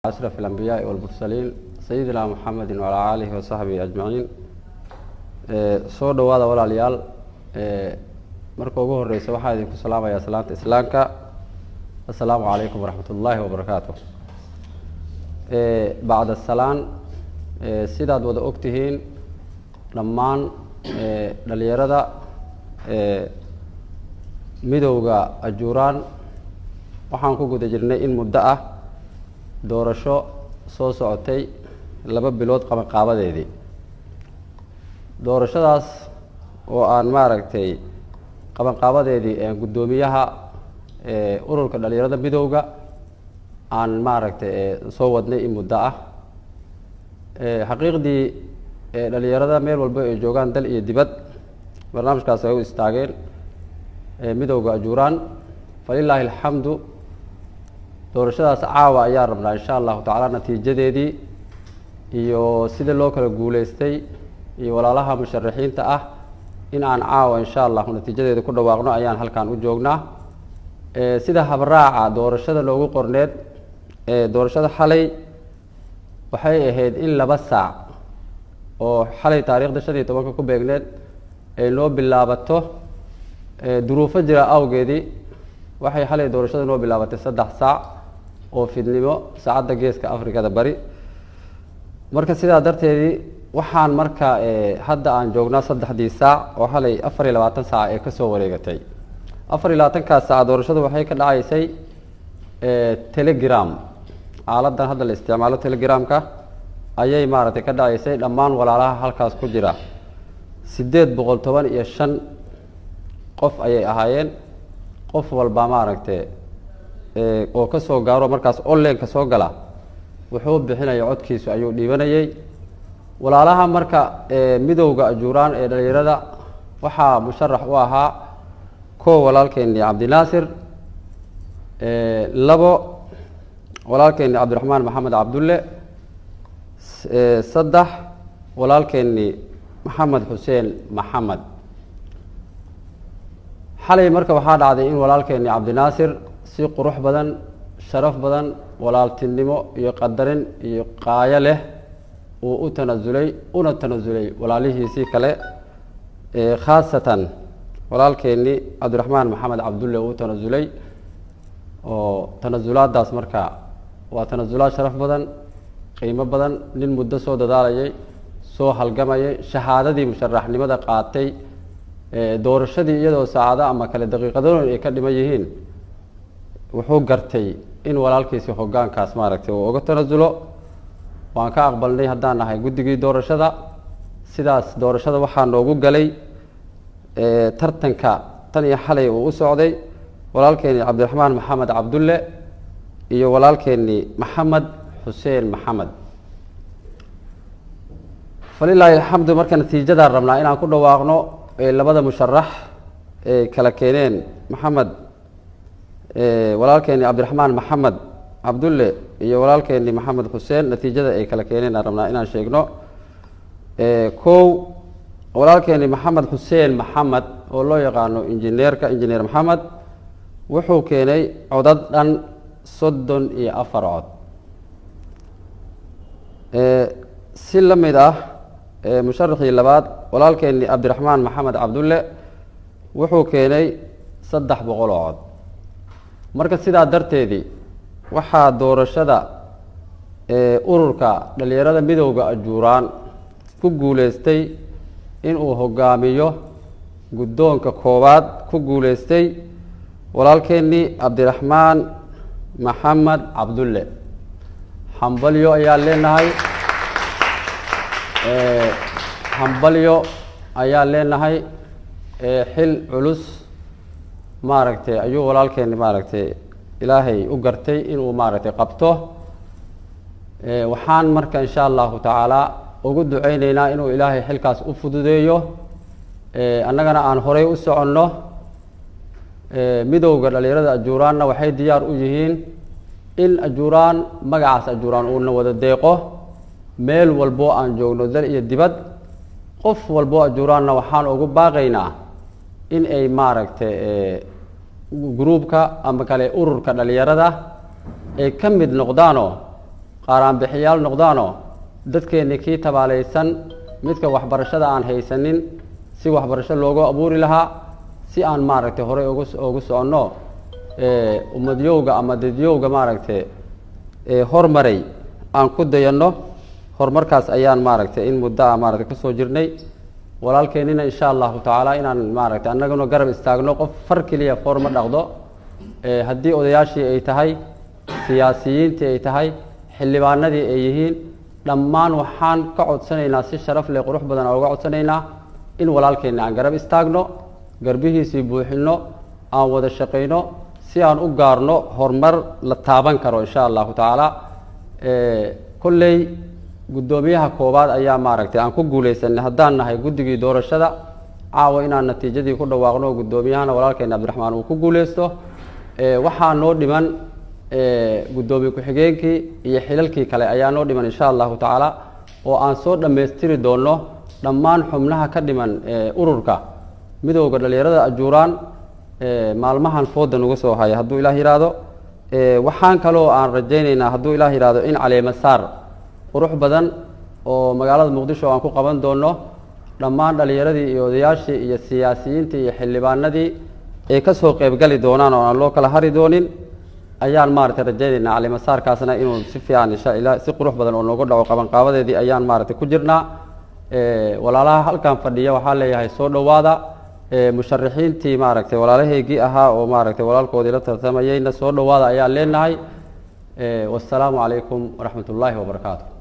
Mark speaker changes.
Speaker 1: Ashraf alambiyaai walmursaliin, sayidina Muxamedi wacalaa aalihi wasaxbihi ajmaciin. Soo dhowaada walaalayaal. Marka ugu horeysa waxaa idinku salaamayaa salaanta Islaamka: assalaamu calaykum waraxmat ullaahi wabarakaatu. Bacda salaan, sidaad wada og tihiin dhammaan dhalinyarada Midowda Ajuuraan, waxaan ku guda jirnay in muddo ah doorasho soo socotay 2 bilood qabanqaabadeedii. Doorashadaas oo aan maaragtay qabanqaabadeedii guddoomiyaha ururka dhalinyarada midowda aan maaragtay soo wadnay in muddo ah. Xaqiiqdii dhalinyarada meel walba ay joogaan, dal iyo dibad, barnaamijkaas ay u istaageen Midowda Ajuuraan. Falilaahi alxamdu, doorashadaas caawa ayaan rabnaa insha Allahu tacaala natiijadeedii iyo sida loo kala guuleystay iyo walaalaha musharaxiinta ah in aan caawa insha Allahu natiijadeeda ku dhawaaqno ayaan halkan u joognaa. Sida habraaca doorashada loogu qorneed, doorashada xalay waxay ahayd in 2 saac oo xalay taariikhda 15-ka ku beegneed ay noo bilaabato. Duruufo jira awgeedii waxay xalay doorashada noo bilaabatay 3 saac oo fidnimo, saacadda Geeska Afrikada Bari. Marka sidaa darteedii waxaan marka hadda aan joognaa 3dii saac oo xalay 24 saac ee kasoo wareegatay. 24-kaas saac doorashadu waxay ka dhacaysay Telegram, aaladan hadda la isticmaalo Telegramka ayay maaragtay ka dhacaysay. Dhammaan walaalaha halkaas ku jira 815 qof ayay ahaayeen. Qof walba maaragtay oo kasoo gaaro markaas online-ka soo gala wuxuu bixinaya codkiisu ayuu dhiibanayay. Walaalaha marka Midowda Ajuuraan ee dhalinyarada waxaa musharax u ahaa: ko walaalkeeni Cabdinaasir, labo walaalkeeni Cabdiraxmaan Maxamed Cabdulle, saddex walaalkeeni Maxamed Xuseen Maxamed. Xalay marka waxaa dhacday in walaalkeeni Cabdinaasir si qurux badan, sharaf badan, walaaltinimo iyo qadarin iyo qaayo leh uu u tanasulay, una tanasulay walaalihiisii kale, khaasatan walaalkeeni Cabdiraxmaan Maxamed Cabdulle uu u tanasulay. Oo tanasulaadaas marka waa tanasulaad sharaf badan, qiimo badan. Nin muddo soo dadaalayay, soo halgamayay, shahaadadii musharaxnimada qaatay, doorashadii iyadoo saacado ama kale daqiiqadoon ay ka dhiman yihiin wuxuu gartay in walaalkiisi hoggaankaas maaragtay uu uga tanasulo. Waan ka aqbalnay haddaan nahay guddigii doorashada. Sidaas doorashada waxaa noogu galay tartanka tan iyo xalay uu u socday walaalkeeni Cabdiraxmaan Maxamed Cabdulle iyo walaalkeeni Maxamed Xuseen Maxamed. Falilaahi alxamdu, marka natiijadaan rabnaa inaan ku dhawaaqno ee labada musharax ay kala keeneen, Maxamed walaalkeeni Cabdiraxmaan Maxamed Cabdulle iyo walaalkeeni Maxamed Xuseen, natiijada ay kala keeneen aan rabnaa inaan sheegno. Kow, walaalkeeni Maxamed Xuseen Maxamed oo loo yaqaano injineerka, Injineer Maxamed, wuxuu keenay codad dhan 34 cod. Si la mid ah musharaxii labaad, walaalkeeni Cabdiraxmaan Maxamed Cabdulle, wuxuu keenay 300 oo cod. Marka sidaa darteedii waxaa doorashada ururka dhalinyarada Midowda Ajuuraan ku guuleystay inuu hogaamiyo guddoonka koowaad ku guuleystay walaalkeeni Cabdiraxmaan Maxamed Cabdulle. Hambalyo ayaan leenahay, hambalyo ayaan leenahay. Xil culus maaragtay ayuu walaalkeeni maaragtay Ilaahay u gartay inuu maaragtay qabto. Waxaan marka insha Allahu tacaala ugu duceyneynaa inuu Ilaahay xilkaas u fududeeyo, annagana aan horay u soconno. Midowda dhalinyarada Ajuuraanna waxay diyaar u yihiin in Ajuuraan, magacaas Ajuuraan, uuna wada deeqo meel walbo aan joogno, dal iyo dibad. Qof walbo Ajuuraanna waxaan ugu baaqaynaa in ay maaragtay gruubka ama kale ururka dhalinyarada ay ka mid noqdaanoo qaaraanbixiyaal noqdaanoo dadkeenni kii tabaalaysan, midka waxbarashada aan haysanin, si waxbarasho loogu abuuri lahaa, si aan maaragtay horey ugu soconno ummadyowga ama dadyowga maaragtay hormaray aan ku dayanno. Horumarkaas ayaan maaragtay in muddo ah maaragtay kusoo jirnay. Walaalkeennina insha Allahu tacaala inaan maaragtay annaguna garab istaagno. Qof far keliya foor ma dhaqdo. Haddii odayaashii ay tahay, siyaasiyiintii ay tahay, xildhibaanadii ay yihiin, dhammaan waxaan ka codsanaynaa si sharaf leh, qurux badan aan uga codsanaynaa in walaalkeenna aan garab istaagno, garbihiisii buuxinno, aan wada shaqayno si aan u gaarno horumar la taaban karo insha Allahu tacaala. Kolley guddoomiyaha koowaad ayaa maaragtay aan ku guuleysanay haddaan nahay guddigii doorashada caawa inaan natiijadii ku dhawaaqno oo guddoomiyahana walaalkeena Cabdiraxmaan uu ku guuleysto. Waxaa noo dhiman guddoomiye ku-xigeenkii iyo xilalkii kale ayaa noo dhiman insha Allahu tacaala, oo aan soo dhammaystiri doono dhammaan xubnaha ka dhiman ururka Midowda Dhalinyarada Ajuuraan maalmahan fooda nuga soo haya hadduu Ilaah yidhaahdo. Waxaan kaloo aan rajaynaynaa hadduu Ilaah yidhaahdo in caleema saar qurux badan oo magaalada Muqdisho aan ku qaban doono, dhammaan dhalinyaradii iyo odayaashii iyo siyaasiyiintii iyo xildhibaanadii ay ka soo qeybgali doonaan oo aan loo kala hari doonin ayaan maaragtay rajaynaynaa. Caleemasaarkaasna inuu si fiican insha ila si qurux badan oo noogu dhaco qabanqaabadeedii ayaan maaragtay ku jirnaa. Walaalaha halkan fadhiya waxaa leeyahay soo dhowaada. Musharaxiintii maaragtay walaalahaygii ahaa oo maaragtay walaalkoodii la tartamayeyna soo dhowaada ayaan leenahay. Wasalaamu calaykum waraxmat ullaahi wabarakaatu.